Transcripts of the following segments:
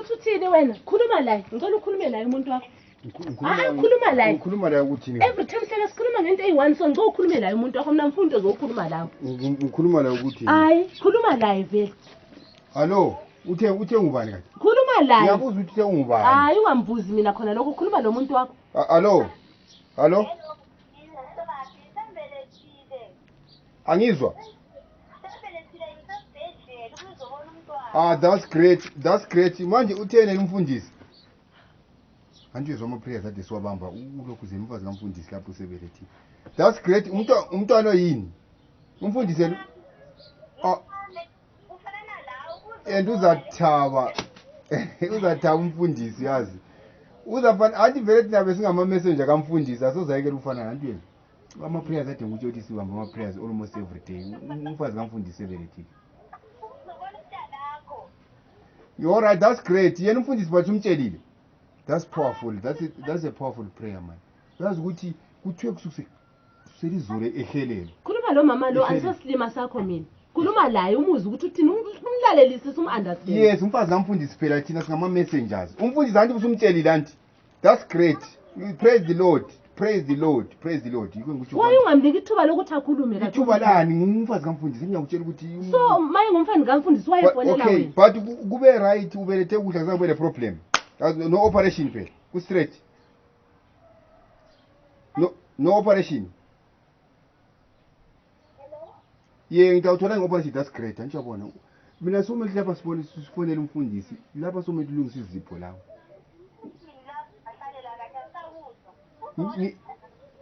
Uthi uthini wena? Khuluma laye. Ngicela ukhulume laye umuntu wakho. Ah, khuluma laye. Ngikhuluma laye ukuthini? Every time hlala sikhuluma ngento eyi-one, so ngicela ukhulume laye umuntu wakho. Mina ngifuna into zokukhuluma lawe. Ngikhuluma laye ukuthini? Hayi, khuluma laye vele. Hallo, uthe ngubani kanti? Khuluma laye. Ngiyabuza ukuthi uthe ungubani? Hayi, ungambuzi mina khona lokho. Khuluma lo muntu wakho. Hallo. Hallo. Angizwa. Ah, that's great. That's great. Manje utheni umfundisi? Anti uzwa ama-prayers ade siwabamba ulokhu ze umfazi kamfundisi lapho usebelethile. That's great. Umntwana oyini? Umfundisi yena ah, and uzathaba. Uzathaba umfundisi yazi. Uzafana anti vele thina besingama-messenger kamfundisi asozayekela ufana nanti yena. Ama-prayers ade ngikutsho ukuthi sibamba ama-prayers almost every day. Umfazi kamfundisi sebelethile. All right, that's great. Yena umfundisi bathi umtshelile. That's powerful. That's a powerful prayer, man. Uyazi ukuthi kuthiwe kususela izulu ehelelo. Khuluma lo mama lo, Ehleli. angisosilima sakho mina. Khuluma laye umuzi ukuthi uthini, umlalelisise, um-understand. Yes, umfazi kamfundisi phela thina singama-messengers. Umfundisi anti usumtshelile anti. That's great. Praise the Lord. Praise the Lord. Praise the Lord. Yikho ngikutsho. Waye ungamniki ithuba lokuthi akhulume kahle. Ithuba lani ngumfazi kamfundisi ngiyakutshela ukuthi So maye ngumfana kamfundisi But, wayefonela okay, wena. but kube right ubelethe kuhle azange kube le problem. No operation phela. Ku straight. No operation. Ye ngitawuthola nge-operation, that's great. Angisho yabona. Mina somele lapha sibone sifonele umfundisi. Lapha somele ulungise izipho lawo.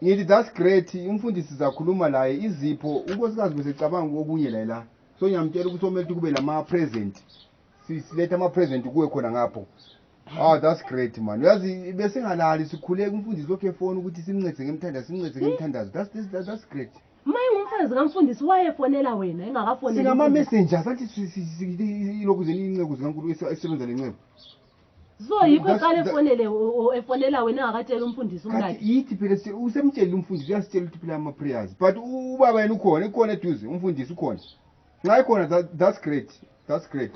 Ngithi that's great. Umfundisi sizakhuluma laye izipho. Unkosikazi besecabanga okunye laye la. So ngiyamtshela ukuthi somele kube lama present. Siletha ama present kuwe khona ngapho. Ah, that's great, man. Uyazi besingalali sikhuleka umfundisi lokhu efona ukuthi simncede ngemthandazo, simncede ngemthandazo. That's great. Maye ngumfazi kamfundisi wayefonela wena engakafoneli. Singama messengers athi ilokhu zeni inceku zikaNkulunkulu esebenza lenceku. So yikho eqala efonele efonela wena engakatshela umfundisi Kathi umkakhe. yithi phela usemtshelile umfundisi, uyasitshela ukuthi phela ama prayers. But ubaba yena ukhona, ukhona eduze, umfundisi ukhona. Nxa ekhona that's great. That's great.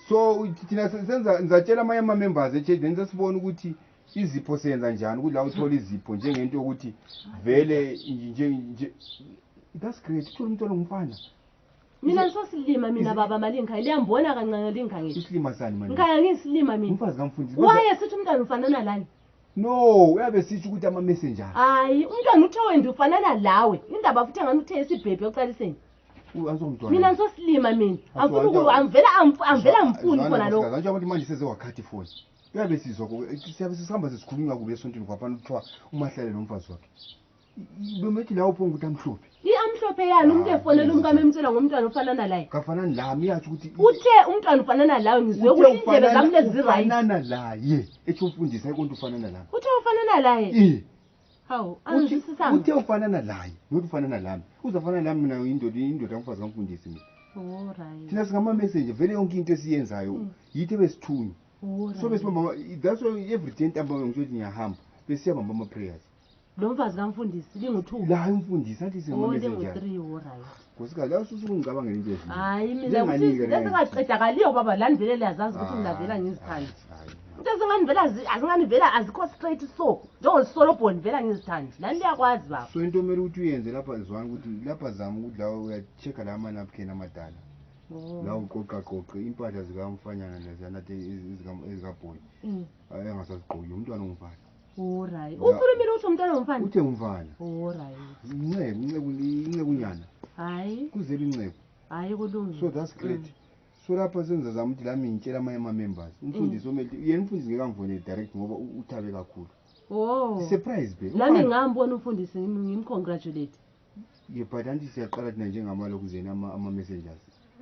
So thina senza ngizatshela amanye ama members e-church then sesibona ukuthi izipho senza njani ukuthi la uthola izipho njengento yokuthi vele nje that's great. Uthola umntwana ongumfana. Mina ngisosilima mina baba malinkhaya liyambona kancane linkhangile. Isilima sani manje? Ngikhaya ngiyisilima mina. Umfazi kamfundisi. Waye sithi umntwana ufanana lani? No, uyabe sisho ukuthi ama messengers. Hayi, umntwana uthe wena ufanana lawe. Indaba futhi engani uthe isibhebhe ekuqaliseni. Azomntwana. Mina ngisosilima mina. Angifuni angivela ngifuni khona lokho. Njengoba abantu manje seze wakhathi ifoni. Uyabe sizwa siyabe sisihamba sesikhulunywa kubi esontweni kwaphana kuthiwa umahlale nomfazi wakhe. Bemethi lawo phonga ukuthi amhlophe. I-amhlophe yani umuntu efonela umkami emtshela ngomntwana ofanana laye. Kafanani lami yatsho ukuthi uthe umntwana ufanana lawe ngizwe uthe ukuthi indlebe zami lezi zi-right. Ufanana laye. Etsho umfundisi ayikonto ufanana lami. Uthe ufanana laye. Eh. Hawu, angizwisisanga. Uthe ufanana laye, not ufanana lami. Uzafana lami mina indoda yomfazi kamfundisi mina. Alright. Thina singama message vele yonke into esiyenzayo yithi besithunywa. So besibamba, that's why every day ntambama ngisho ukuthi ngiyahamba besiyabamba ama prayers. Lo mfazi kamfundisi lingu-2. La umfundisi athi singama Oh, messengers. lingu-3, alright. Nkosikazi la ususungicabangela into ezinye. Hayi mina Linganika ukuthi le. lesingaqedakaliyo baba lani vele liyazazi ukuthi mina vele angizithandi. Hayi. Into ezingani vele azingani vele azikho straight so njengosolobhoni vele angizithandi. Lani liyakwazi baba. So into omele ukuthi uyenze lapha zwana ukuthi lapha zama ukuthi la uya-check-a la ama-napkin amadala. La uqoqaqoqe impahla zikamfanyana leziyana ezikabhoyi. Engasazigqoki umntwana ongumfana. Alright. Ukhulumile ukuthi umntwana ongumfana? Uthe ngumfana. Alright. Inceku, incekunyana. Hayi. Kuzela inceku. Hayi kulungile. So that's great. So lapha senza zama ukuthi lami ngitshela amanye ama-members. Umfundisi omele yena umfundisi ngeke angifonele direct ngoba uthabe kakhulu. Oh. Surprise phela. Lami ngambona umfundisi ngimcongratulate. Yeah, but anti siyaqala thina njengamalokhu zena ama-messengers.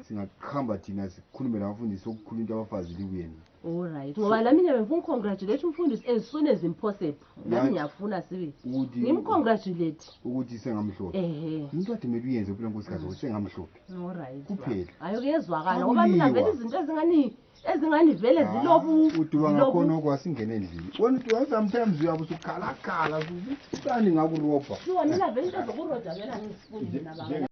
Singahamba thina sikhulume nabafundisi okukhuluma into abafazi libuye mina. Alright. Ngoba lami ngiyabe ngifuna ucongratulate umfundisi as soon as impossible. Lami ngiyafuna sibili. Ngimcongratulate. Ukuthi sengamhlophe. Ehhe. Into ade kumele uyenze phela nkosikazi ukuthi sengamhlophe. Alright. Kuphela. Hayi kuyezwakala ngoba mina vele izinto ezingani vele zilobu. Uduba ngakhona okwasingena endlini. Wena uthi sometimes uyabe usukhalakhala usani ngakurobha. Shuwa mina vele into zokuroja vele angizifuni mina baba.